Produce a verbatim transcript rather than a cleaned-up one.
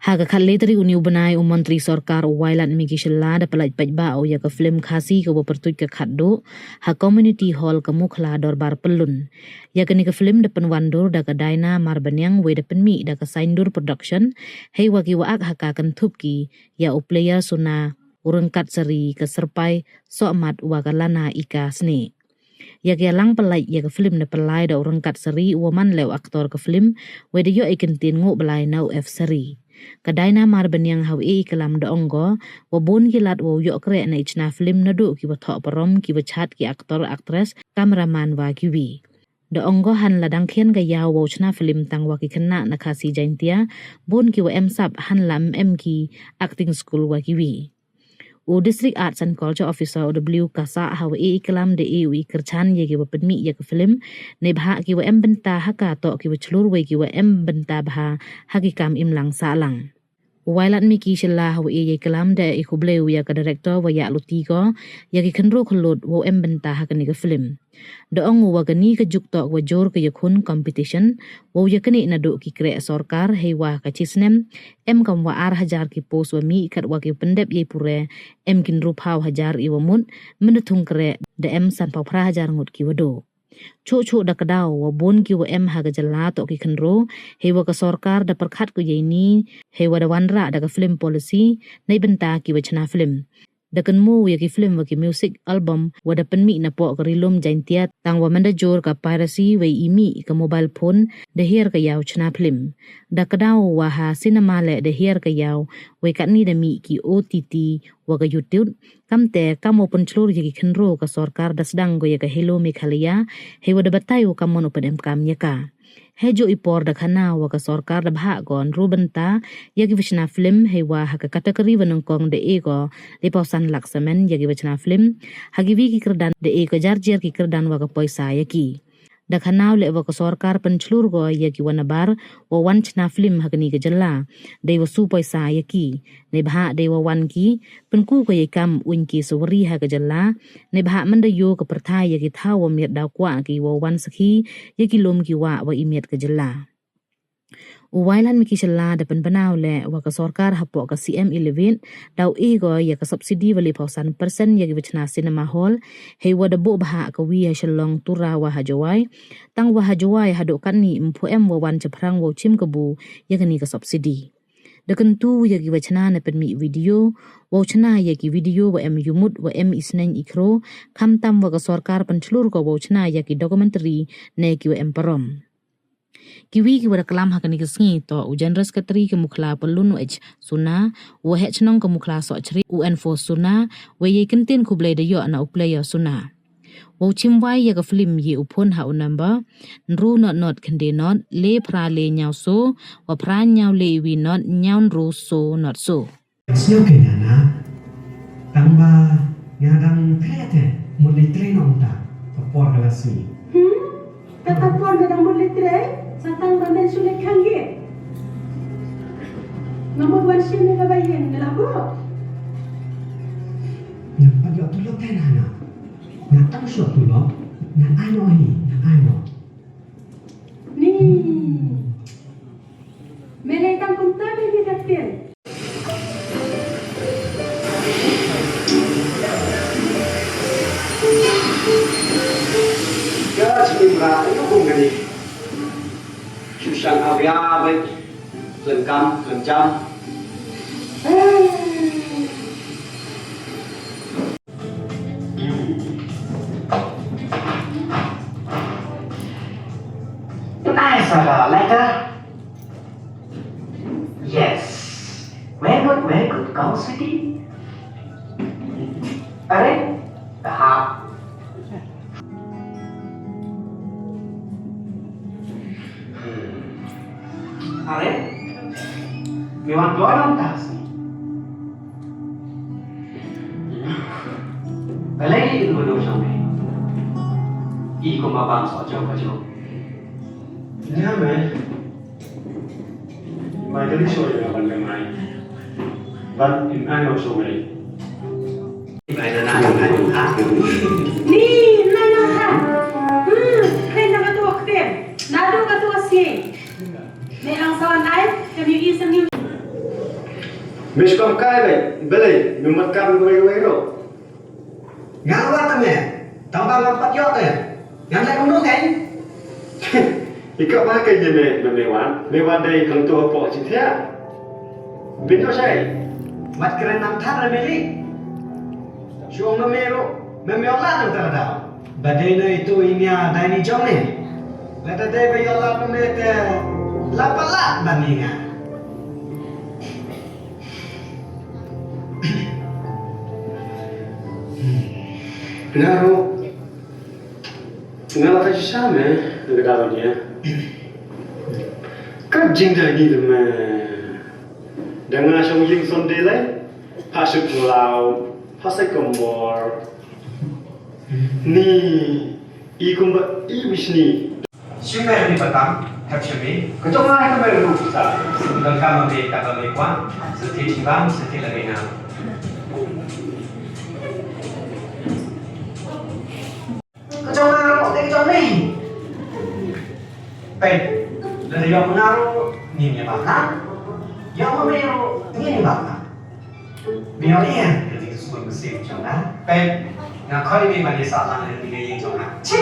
Ha ka khatle tarik uni u bnai, u Montri Sorkar u Wailadmiki Shylla da pynlait paidbah u ya ka film Khasi ka wa pyrtuit Ka Khatduh ha Community Hall ka Mukhla Dorbar Pyllun. Ya kani ka film da pynwandur da ka Daina Marbaniang wei da pynmih da ka Saindur Production, hei wa ki wa ak ha ka kynthup ki ya u Player Suna, u Ryngkat Sari, ka Syrpai Sohmat wa ka Lana Ika Sne. Ya ka yalang pynlait ya ka film da pynlai da u Ryngkat Sari u wa man leh u aktor ka film, wei da yoh i kyntien Nguh Blai na u F Sari. Ka Daina Marbaniang ha wa e i klam da ong ko, wa bun ki lad wow yoh kreh na i chna film naduh ki wa thoh parom, ki wa chad, ki aktor, aktris, kameraman wa ki wi. Da ong ko hanla dang khian ka yaw wow chna film tang wa ki khynnah na Khasi Jaintia, bun ki wa em sap hanla em em ki acting school wa ki wi. U District Arts and Culture Officer u W Kasah ha wa e i klam da e u i kyrchan ya ki wa pynmih ya ka film, neibhah ki wa em bynta ha ka toh ki wa chlur wei ki wa em bynta bha ha ki kam imlang sahlang. U Wailadmiki Shylla ha wa e i klam da e khublei u ya ka director wa yahluti ko ya ki khynroo khyllood wow em bynta ha kani ka film. Da ong u wa kani ka juk toh wa jur ka yakhun competition, wow ya kani naduh ki kreh sorkar, hei wa ka chi snem em kam wa ar hajar ki post wa mih, kat wa ki pyndep ya i pure em ki ynru phaw hajar i wa mut, mynda thung kreh da em san phaw phra hajar ngut ki wa duh. Chuh chuh da kdaw wa bun ki wa em ha ka jylla toh ki khynroo, hei wa ka sorkar da pyrkhat ko ya ini, hei wa da wanrah da ka film policy neibynta ki wa chna film. Da kynmaw ya ki film wa ki music album wa da pynmih na poh ka rilum Jaintia, tang wa mynda jur ka piracy wei i mih ka mobile phone, da hiar ka yaw chna film. Da kdaw wa ha cinema leh da hiar ka yaw, wei katni da mih ki O T T wa ka YouTube. Kamte kam wow pynchlur ya ki khynroo, ka sorkar da sdang ko ya ka Hello Meghalaya, hei wa da batai u kammon u pynemkam ya ka. Hei jooh i por da khana wa ka sorkar da bhah ko ynru bynta ya ki wa chna film, hei wa ha ka category wa nyngkong da e ko le phaw san lak samen ya ki wa chna film. Ha ki wi ki kyrdan da e ko jar jar ki kyrdan wa ka poisa ya ki. Da khana u leh wa ka sorkar pynchlur ko ya ki wa nabar wow wan chna film ha kani ka jylla, dei wa su poisa ya ki. Neibhah dei wa wan ki, pynku ko ya i kam uiñ ki suwari ha ka jylla, neibhah mynda yoh ka pyrthai ya ki thaw wa miat daw kwah ki wow wan sakhi ya ki lum ki wah wa i miat ka jylla. U Wailadmiki Shylla da pynbna u leh wa ka sorkar hapoh ka C M Elevate daw e ko ya ka subsidy wa le phaw san percent ya ki wa chna cinema hall, hei wa da buh bhah ka wi ha Shillong, Tura wa ha Jowai. Tang wa ha Jowai haduh katni ym pu em wa wan chaphrang wow chim kabu ya kani ka subsidy. Da kyntu ya ki wa chna na pynmih video, wow chna ya ki video wa em yumut, wa em i sneng i khroo, khamtam wa ka sorkar pynchlur ko wow chna ya ki documentary ne ki wa em parom. Ki wi ki wa da klam ha kani ka sngi toh u General Secretary ka Mukhla Pyllun u H Suna, u heh chnong ka Mukhla Sohchri u N four Suna, wei ya i kyntien khublei da yoh na u Player Suna. Wow chim wai ya ka film, ye u phone ha u number ynru not not khynde not le phra le ñiaw so, wa phra ñiaw le wi not ñiaw ynru so not so. Sñiaw ke nana, tang ba nga dang kre te, mut le tre nong ta, ka por ka la sngi. Hmm? Kata por nga dang mut le tre, sa tang ba men su le khang ge. Nga mut wan sim ne ka ba yen, nga la bo. Nga pat yoh tulop te nana. Nga tang shuh tulop, nga ai noh hi, nga ai noh. Ni. Me le tang kumta me ni ka tin. Ya, chikim ra, ayo kum kani. Susang abia, bai. Lengkam, lengkam. Nice, uh, letter. Yes. Very good, very good. Kau sedih. Are? Aha. Are? Mi wan dua lam tas ni. Balai in bodoh sampai. I ko mabang so jauh jauh. Ya, man. Mai kali so ya ban mai. Ban in ano so mai. Mai na na na na. Ni na na ha. Hmm, kren na ka tu akten. Na tu ka tu asin. Ni ang sawan ai, kami isang yung. Me shu kam kai be, balei me mat kam kawei kawei ro. Nga wat te me, tang ba ngam pat yoh te. Ngam leh kumno kein. I ka ba kein me, me, me wan, me wan dei hangto hapoh chi thiah. Bin to shai. Mat kren nang than re me li. Shu ong me me ro, me me yoh lad nang te lada. Ba dei na itu i nia dai ni jong ni. Lada dei ba yoh lad me te, la palat ba ni nga. Nga ro, nga la ka shisha me, nga ka daw nia. Ka jingdai ni de me. Da nga shong ïing Sunday lai, ha shu pulao, ha sai kombor. Ni, i kumba i bishni. Shu me ni batam, hep shu me. Ka jong nga ka me ru sa. Dang ka ma me ka ba me kwan, sa ti chibam, sa ti la me na. Ka jong nga ro, te ka jong ni. Peit, lada yoh nga ro, ni ni ba na. Yoh ma me ro, ni ni ba na. Me yoh ni ya, ka ti sui ka sim jong nga. Peit, nga khoi me ma ni sa lang ni ni jong nga. Chi.